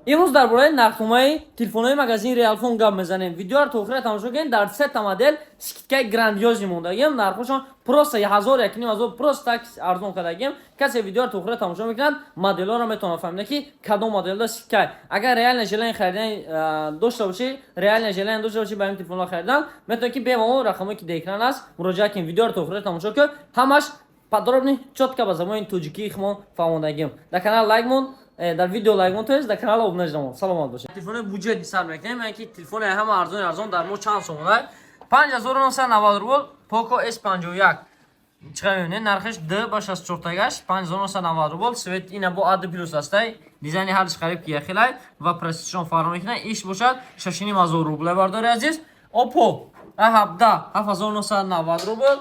Имрӯз дар бораи нархномаи телефонҳои магазини Реалфон гап мезанем. Видеоро то охира тамошо кунед. Дар сета модел скидкаи грандиозный мондагием, нархҳошон просто 1000, 1500, просто так арзон кардагием. Касе видеоро то охира тамошо мекунад, моделҳоро метавонад фаҳмида, ки кадом моделда скидка. Агар реально желание харидан дошта бошӣ, реально желание дошта бошӣ ба ин телефонҳо харидан, метавонед, ки бемалол рақамое ки дар экран аст, муроҷиат кунед. Видеоро то охира тамошо кун, ҳамаш подробно, чётко ба забони тоҷикии худмон фаҳмондагием. Дар канал лайк мон, дар видео лайк мон, тоест дар канал обуна шудамон. Саломат бошед. Телефони бюджетный сар мекунем, яъне ки телефони ҳама арзони арзон дар мо чанд сомона? 5990 рубл Poco S51. Чиқа мебинед, нархаш д ба 64 тагаш 5990 рубл. Цвет ина бо A2 плюс астай, дизайни ҳарч қариб ки яхелай ва процессоршон фарқ мекунад. Иш бошад 6500 рубл, бардори азиз. Oppo A17 7990 рубл,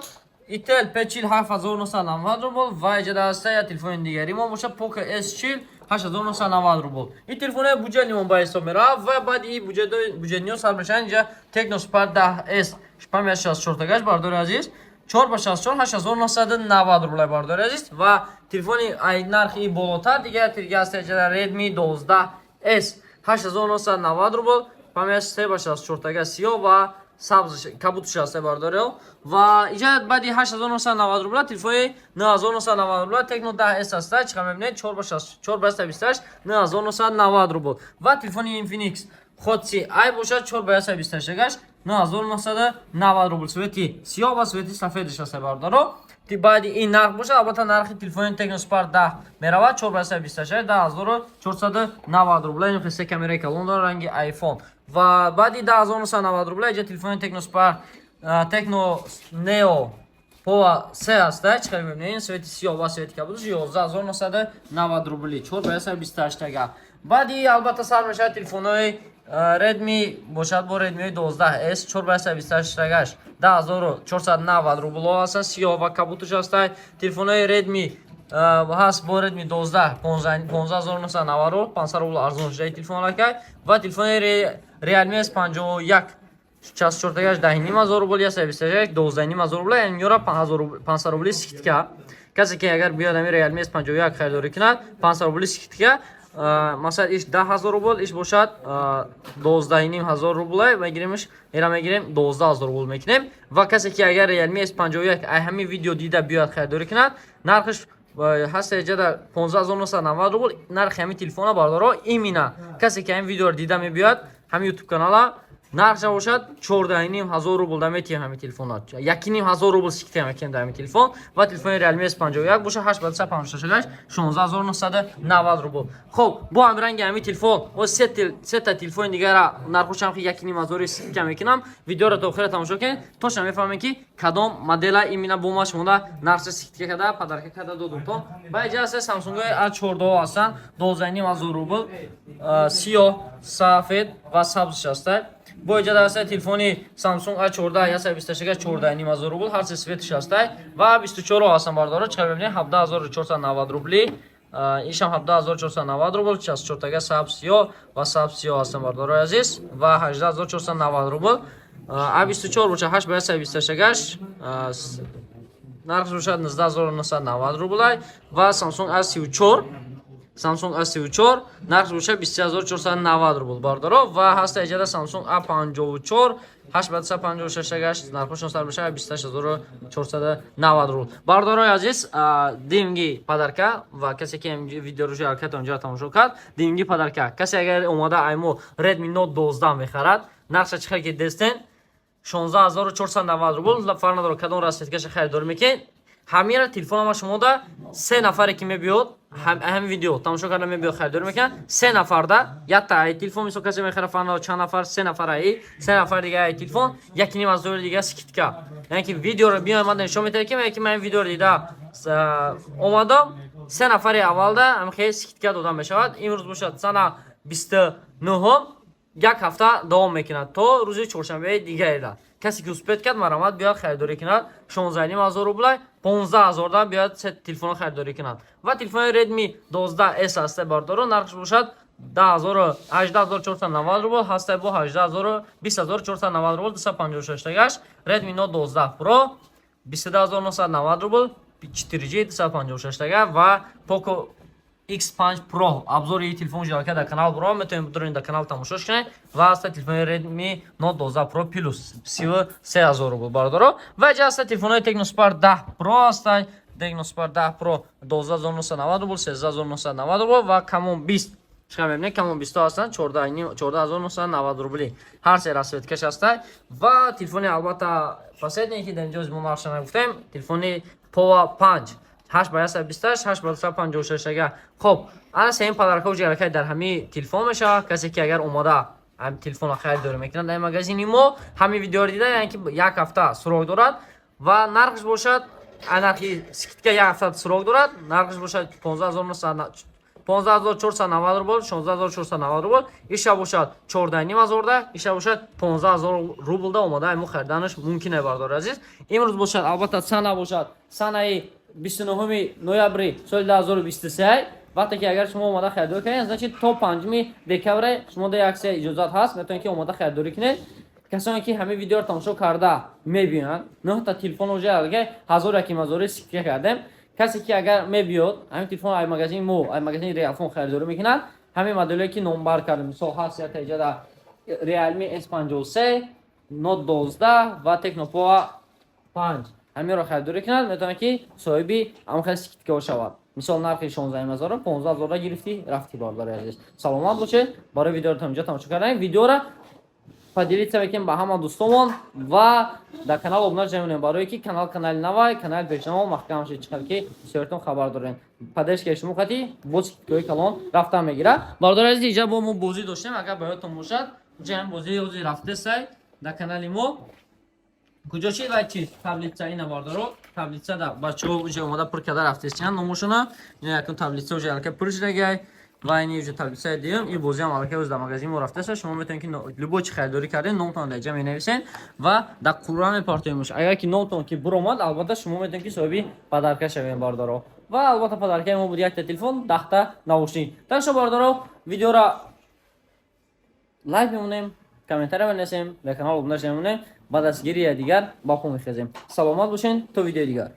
Itel P40 7990 рубл ва иҷода аста я телефони дигари мо бошад Poco S40 8990 рубл. Ин телефони бюджетный мо ба ҳисоб меравад ва баъд и бюджетниҳо сар мешаванд. Инҷа Tecno Spark 10S 564 тагаш, бардори азиз, 4 ба 64 8990 рубл, бардори азиз. Ва телефони ай нархи болотар дигар аст, иҷода Redmi 12S 8990 рубл, 5 3 ба 64 тага, сиёҳ ва сабз, кабутш аст, бардорио. Ва иҷа баъди 8990 рубла телефони 9990 рубла Tecno 10S аста. Чиқа мебинед, 4 ба 4 ба 128 9990 рубл. Ва телефони Infinix Hot 30 i бошад 4 ба 128 гаш 9990 рубл, цвети сиёҳ ва цвети сафедаш аст, бародаро. Баъди ин нарх бошад, албатта, нархи телефони Tecno Spark 10 меравад, 4 ба 128 10490 рубла. Ин се камераи калон дорад, ранги iPhone. Ва баъди 10990 рубла иҷа телефони Tecno Spark, Tecno Neo Pova 3 аста. Чӣ хеле мебинед, цвети сиёҳ ва цвети кабудаш 11990 рубли, 4 ба 128 тага. Баъди албатта сар мешавад телефонҳои Redmi бошад, бо Redmi 12S 4 ба 128 тагаш 10490 рубло аст, сиёҳ ва кабуташ аст. Телефонҳои Redmi ҳаст бо Redmi 12 15990 рубл, 500 рубл арзон шудаи телефон аллакай. Ва телефони Realme S51 64 тагаш 10500 рубл, 128 12500 рубл, яъни ёра 500 рубли скидка. Касе ки агар биёд, ами Realme S51 харидорӣ кунад, 500 рубли скидка. Масалан, иш 10 000 рубл, иш бошад 12500 рубле мегиремш, ера мегирем, 12 000 рубл мекунем. Ва касе ки агар Realme S51 ай ҳамин видео дида биёяд, харидорӣ кунад, нархаш ҳаст эҷада 15990 рубл нархи ҳамин телефона, бардоро. Имина касе ки ҳамин видеоро дида мебиёяд, ҳамин ютуб канала, нархша бошад 14 500 рубл да метиҳем ҳамин телефонро, 1500 рубл скидка мекунем дар ҳамин телефон. Ва телефони Realme S51 боша 8 ба 256 16990 рубл. Хоб, бо ҳамин ранги ҳамин телефон о сета телефони дигара нархошам 1500 скидка мекунам. Видеоро то охира тамошо кунед, точно мефаҳмем, ки кадом модела имина бо ма шумода нархша скидка карда, подарка карда додумтон. Ба иҷа аста Samsung-ҳои A14 ҳастанд, 12 500 рубл, сиёҳ, сафед ва сабзш аста. Бо иҷа даста телефони Samsung A14 128 14 500 рубл, ҳар се цветш ҳастай. Ва 24 ҳастан, бардоро, чӣ мебинед, 17490 рубли, ишам 17490 рубл, 64 тага, сабз, сиёҳ ва сабз, сиёҳ ҳастан, бардорои азиз. Ва 18490 рубл A24 боша 8 ба 128 гаш, нархш бошад 19990 рублай. Ва Samsung A34, Samsung A34 нархш бошад 20490 рубл, бардоро. Ва ҳаста иҷада Samsung A54 8 ба 256 гашт, нархошон сар мешавад 28490 рубл. Бардорои азиз, димги подарка ва касе ки видеоро ҳаракат онҷо тамошо кард, димги подарка: касе агар омада аймо Redmi Note 12 мехарад, нархша чӣ хел ки дестен, 16490 рубл, фарқ надорад кадом расцветкаша харидорӣ мекунед, ҳамира телефонама шумода се нафаре ки мебиёд, ҳамин видео тамошо карда мебиёд, харидорӣ мекунад, се нафарда якта ай телефон, мисол, касе мехара, фарқ надорад чанд нафар, се нафар ай, се нафар дига ай телефон 1500 дига скидка. Яъне ки видеоро биём, ман нишон метавад, ки ман видеоро дида омадам, се нафари аввалда ҳамхел скидка дода мешавад. Имрӯз бошад сана 29-ум, як ҳафта давом мекунад то рӯзи чоршанбеи дигареда. Касе ки успеть кард, марҳамат, биёяд, харидорӣ кунад. 16 500 рублай, 15 000 да биёяд, се телефонро харидорӣ кунад. Ва телефони Redmi 12S ҳаста, бардоро, нархш бошад 18490 рубл, ҳаста бо 18 20490 рубл, 256 тагаш. Redmi Note 12 Pro 22990 рубл, 4G, 256 тага. Ва Poco X5 Pro. Обзори телефон ҷалка дар канал буро, метавонед бидоред, дар канал тамошо кунед. Ва аста телефони Redmi Note 12 Pro Plus, 33 000 рубл, бародаро. Ва ҷа аста телефонои Tecno Spark 10 Pro аста. Tecno Spark 10 Pro 12 990 рубл, 13 990 рубл. Ва Camon 20 чиқа мебинед, Camon 20 ҳастанд, 14 990 рубли, ҳар се расцветкаш ҳаста. Ва телефони, албатта, последний, ки дар инҷо мо нархша нагуфтем, телефони Pova 5, 8 ба 128, 8 ба 256 ага. Хоб, ана сеюм подаркҳо ҷаракай дар ҳамин телефон мешавад. Касе ки агар омода ҳамин телефонро харидорӣ мекунад дар магазини мо, ҳамин видеоро дида, яъне ки як ҳафта срок дорад ва нархш бошад, нархи скидка як ҳафта срок дорад, нархш бошад 15 490 рубл, 16 490 рубл. Иша бошад 14,5 ҳазорда, иша бошад 15 000 рублда омода мо хариданаш мумкин, бардори азиз. Имрӯз бошад, албатта, сана бошад санаи 29 ноябри соли 2023. Вақте ки агар шумо омода харидорӣ кунед, значит, то 5 декабре шумо да як се иҷозат ҳаст, метавонед, ки омода харидорӣ кунед. Касоне ки ҳамин видеоро тамошо карда мебинанд, нӯҳта телефон уже аллакай ҳазор яким ҳазори скидка кардем. Касе ки агар мебиёд, ҳамин телефон ай магазини мо, ай магазини Реалфон харидорӣ мекунад, ҳамин моделое ки номбар кардем, мисол, ҳаст якта иҷода Realme S53, Note 12 ва Tecno Pova 5, ҳаминро харидорӣ кунад, метавонад, ки соҳиби ҳамон хел скидкаҳо шавад. Мисол, нархи 16 ҳазора 15 ҳазора гирифтӣ, рафтӣ. Бародари азиз, саломат бошед. Барои видеоро то инҷо тамошо карданем, видеора поделиться мекунем ба ҳама дӯстомон ва дар канал обуна шавем, барое ки канал канали навай, канали пешнамо маҳкам шид. Чӣ ки бисёртон хабар дорем, поддержкаи шумо хати бо скидкаҳои калон рафтан мегирад. Бародари азиз, инҷа бо мо бозӣ доштем, агар ба ёдтон бошад, инҷа ҳам бозии ҳозир рафтесай дар канали мо. Куҷо шид вай чиз, таблица? Ина, бародаро, таблица да бачаҳо уже омода пур карда рафтесиян номошона. Ина якун таблица уже аллакай пур шудагай ва ини уже таблицаи дуюм. И бозиам аллакай оз дар магазин мо рафтеса. Шумо метавонед, ки любой чи харидорӣ кардем, номтон дар ҷа менависен ва дар қуръа мепартоемш. Агар ки номтон ки буромад, албатта, шумо метавонед, ки соҳиби подарка шавем, бародаро. Ва албатта, подаркаи мо буд якта телефон, 10та наушник. Так шо, бародаро, видеора лайк мемонем, комментария менависем, дар канал обуна шавем, ба дастгирии дигар ба по мехезем. Саломат бошен, то видеои дигар.